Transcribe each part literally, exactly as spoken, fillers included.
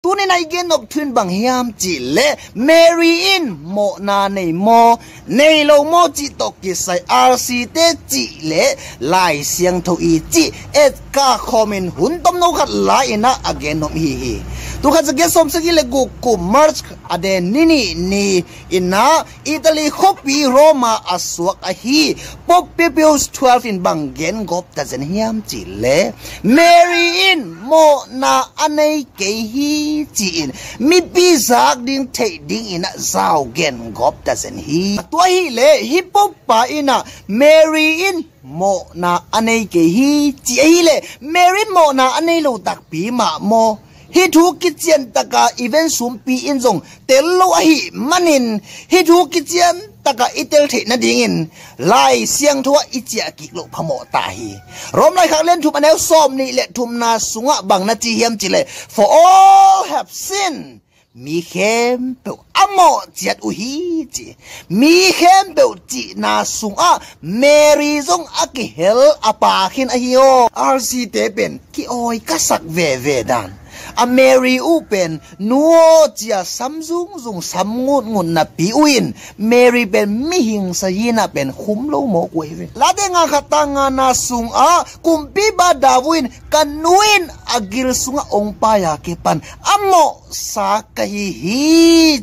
Tuni-in a i gen nop thu in bang hiam cih leh Mary in mawhna nei maw, nei lo maw cih tawh kisai R C te cih leh Lai Siangtho i cih etkak khawmin hun tomno khat la-in ah a gen nop hi hi. Tul khat za giat sawmsagih leh guk kum March a den ni nih ni-in ah Italy khuapi Roma a suak ahi Pope Pius twelve in bang gen gawp ta zen hiam cih leh Mary in mawhna a nei kei hi ci-in mipi zak ding theih dingin ah zau gen gawp ta zen hi. Tua hi leh hih Pope pa in ah Mary in mawhna a nei kei hi ci ahi leh Mary in mawhna a nei lo takpi mah maw? Hih thu kician taka event sumpi in zong tel lo ahih manin hih thu kician taka i tel theih nadingin Lai Siangtho ah i ciah kik loh phamawh ta hi. Rom laikhak lian thum a neu sawmnih leh thumna sungah bang na ci hiam cih leh, "For all have sinned," mi khempeuh a mawh ciat uh hi ci. Mi khempeuh cihna sungah Mary zong a kihel a pa khin ahi aw. R C te pen kiawi ka sak veve dan. A Mary uh pen nu aw cia sam zungzung sam ngutngut napi uh in Mary pen mihing sazinah pen khum lo mawk uh ahi ve. Late nga khat tang ngana sungah kumpipa David in ka nu in a gil sungah ong paai a kipan a mawhsa ka hi hi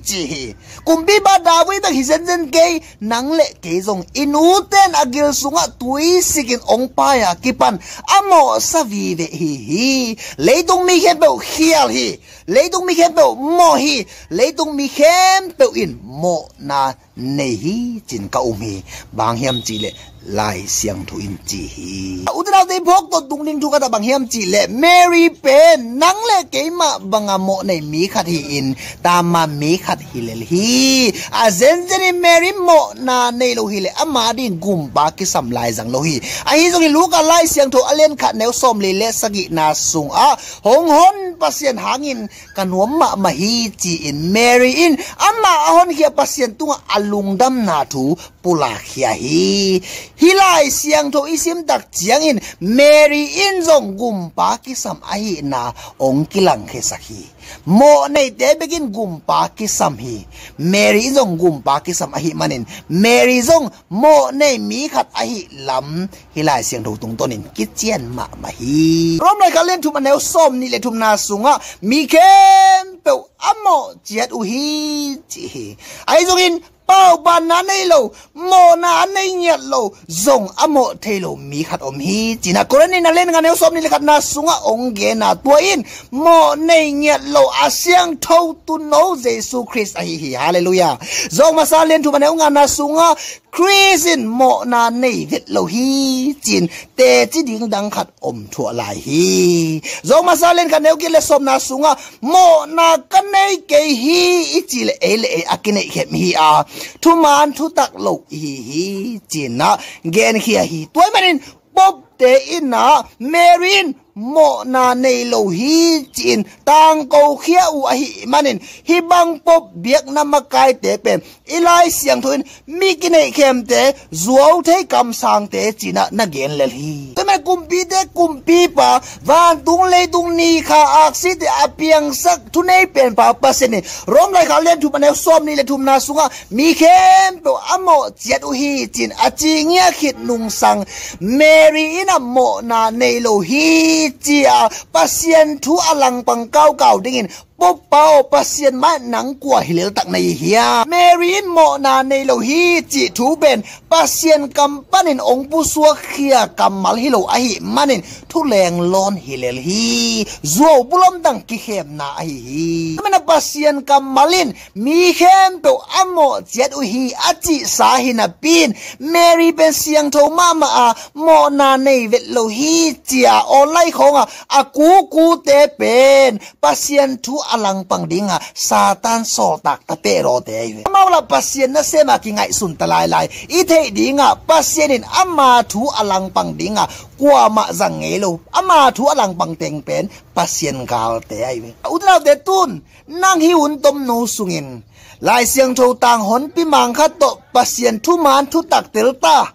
ci hi. Kumpipa David bek hi zenzen kei, nang le kei zong i nute in a gil sungah tuisikin ong paai a kipan a mawhsa vive hi hi. Leitung mi khempeuh khial hi. Leitung mi khempeuh mawh hi. Leitung mi khempeuh in mawhna nei hi cin ka um hi. Bang hiam cih leh Lai Siangtho in ci hi. Ute naute, i phawk tawntung ding thu khat ah bang hiam cih leh Mary pen nang le keimah banga mawh nei mi khat hi-in tama mi khat hi lel hi. A zenzen in Mary mawhna nei lo hi leh ama ding gumpa kisam lai zang lo hi. Ahi zongin Luka Lai Siangtho a lian khat neu sawmli leh sagihna sungah hong hon Pasian hangin ka nuam mahmah hi ci-in Mary in amah a honkhia Pasian tungah a lungdamna thu pulakkhia hi. Hih Lai Siangtho i simtak ciangin Mary in zong gumpa kisam ahihna hong kilangkhiasak hi. Mawh neite bekin gumpa kisam hi. Mary in zong gumpa kisam ahih manin Mary zong mawh nei mi khat ahih lam hih Lai Siangtho tungtawnin kician mahmah hi. Rom laikhak lian thum a neu sawmnih leh thumna sungah mi khempeuh a mawh ciat uh hi ci hi. Ahi zongin paubanna nei lo, mawhna a nei ngiat lo, zong a mawh thei lo mi khat om hi cin a Korin a lian nga neu sawmnih leh khatna sungah ong gen a, tua in mawh nei ngiat lo a siangtho tuuno Jesu Khrist ahi hi. Halleluiah. Zawk masa lian thum a neu ngana sungah Khrist in mawhna nei vet lo hi cin teci ding dang khat om thuah lai hi. Zawk masa lian khat neu giat leh sawmna sungah mawhna ka nei kei hi i cih leh ei le ei a kineihkhem hi a, thuman thutak lo i hi hi cin ah genkhia hi. Tua ahih manin Pope te in ah Mary in mawhna nei lo hi ci-in tangkokhia uh ahih manin hih bang Pope biakna makaite pen i Lai Siangtho in mi kineihkhemte, zuauthei kamsangte cin ah na gen lel hi. Tua ahih manin kumpite kumpipa, vantung leitung ni kha aksite a piangsak thunei penpa Pasian in Rom laikhak lian thum a neu sawmnih leh thumna sungah mi khempeuh a mawh ciat uh hi cin a ci ngiat khit nungsang Mary in a mawhna nei lo hi ci-a Pasian thu a langpang kaukau dingin Pope pa aw, Pasian mai nang kua hi leltak na hi hiam? Mary in mawhna nei lo hi cih thu pen Pasian kam panin ong pusuakkhia kammal hi lo ahih manin thuleng lawn hi lel hi. Zuau bulom dang kikhemna ahi hi. Tua manin Pasian kammal in mi khempeuh a mawh ciat uh hi a cihsa hi napi-in Mary pen siangtho mahmah a mawhna nei vet lo hi ci-a online khawngah a kukute pen Pasian thu a langpang dinga Satan sawltak ta peh rawte ahi ve. Amau lah Pasian nasema kingaihsun ta lailai i theih dinga Pasian in ama thu a langpang dinga kuamah zang ngei lo, ama thu a langpang teng pen Pasian galte ahi ve. A ute naute, tun nang hih hun tomno sungin Lai Siangtho tang honpi mang khat tawh Pasian thuman thutak tel ta.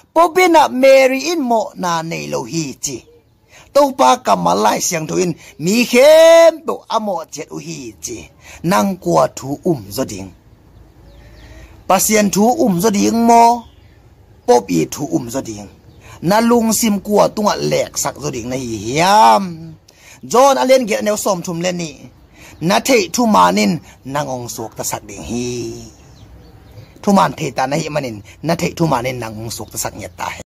Pope in ah Mary in mawhna nei lo hi ci. Topa kammal Lai Siangtho in mi khempeuh a mawh ciat uh hi ci. Nang kua thu um zaw ding? Pasian thu um zaw ding maw? Pope i thu um zaw ding? Na lungsim kua tungah leksak zaw ding na hi hiam? John a lian giat a neu sawmthum le nih. Na theih thuman in nang hong suaktasak ding hi. Thuman thei ta na hih manin na theih thuman in nang hong suaktasak ngiat ta hi.